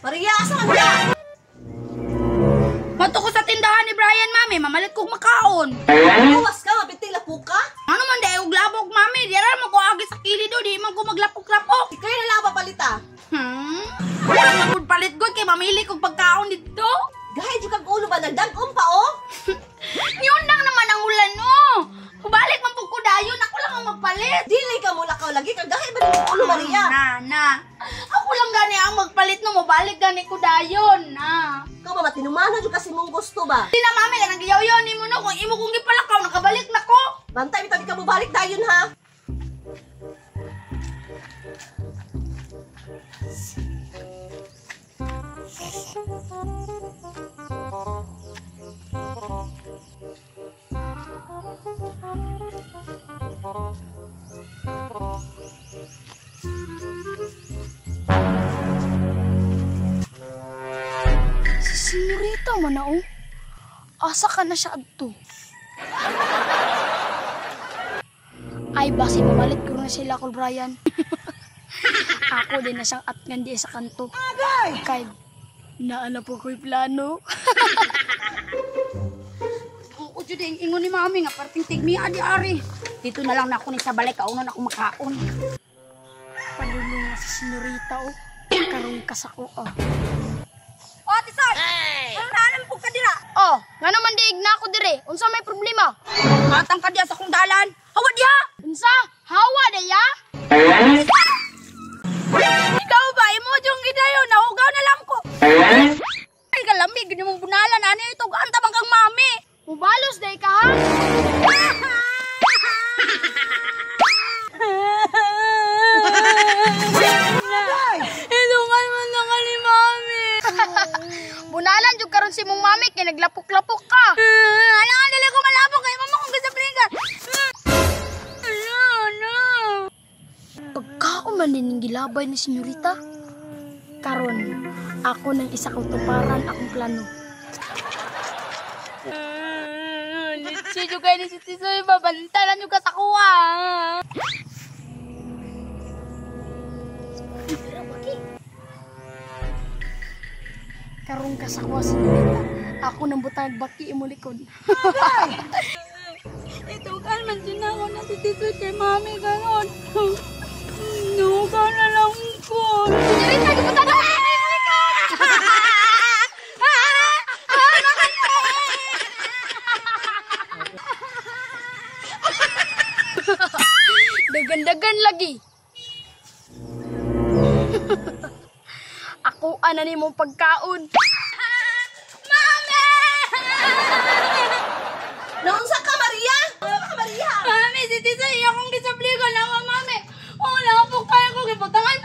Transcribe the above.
Maria, asa man ka? Mato ko sa tindahan ni Brian, mami. Mamalit kog makaon. Gawas ka, mabinting lapok ka? Ano man dahil og labok, mami? Di ra man ko agi sa kili do, di man ko maglapok-lapok. Ikaw na lang ang papalita. Wala man gud palit gud kay mamili kog pagkaon didto. Gahay jud kag ulo ba nagdag-om pa oh? Yun lang naman ang ulan no. Kubalik man pud ko dayon, ako lang ang magpalit. Dili ka mula ka lagi kag gahay ba nimo ulo Maria? Na na. Ako lang gani ang magpalit no, mobalik gani ko dayon na. Ikaw ba matinumanan jud kasi mong gusto ba? Di na mami kanang giyaw-yaw nimo no kung imo kong gipalakaw nakabalik na ko. Bantay bitaw di ka mobalik dayon ha. Si Senyorita man na oh. Asa ka na siya adto? Ay, basi mamalit ko na sila kol Brian. Ako din na siyang atngan di sa kanto. Kay, naana po ko'y plano. Oo, jud ang ingon ni mami nga parting tigmi adi ari. Dito na lang na ako ni sa balay kaunon ako makaon. Palulo nga si Senyorita oh. Karong kasako oh. Oh, Tisoy! Hey! Ano na po ka dira? Oh, nga naman diig na ako dire. Unsa may problema? Matang ka diya sa akong dalan. Hawa diha! Unsa? Hawa diya? Ikaw ba? Imo yung gidayon. Nahugaw na lang ko. Ay, kalamig. Hindi mong bunalan. Ano ito? Ganta bang kang mami? Mubalos day ka ha? Ilungan man na ka ni mami. Bunalan jud karon si mong mami kay naglapok-lapok ka. Ala nga, dili ko malapok kay mama kung gisabligan. Ala, ano? Pagkaon man din gilabay ni Senyorita. Karon, ako nang isa kong tuparan akong plano. Litsi juga ni si Tisoy, babantalan juga sa kuha. Karong kasakwa, Senyorita. Ako nang butang baki imo likod. Itukan man din ako na si Tisoy kay mami karon. Nuka na lang ko. Senyorita, gibutang baki imo likod. Dagan-dagan lagi. Ako ana ni mong pagkaon. Mami! Naunsa ka Maria? Naunsa ka Maria? Mami, si Tisoy akong gisabligan na mami. Wala po kaya ko gibutangan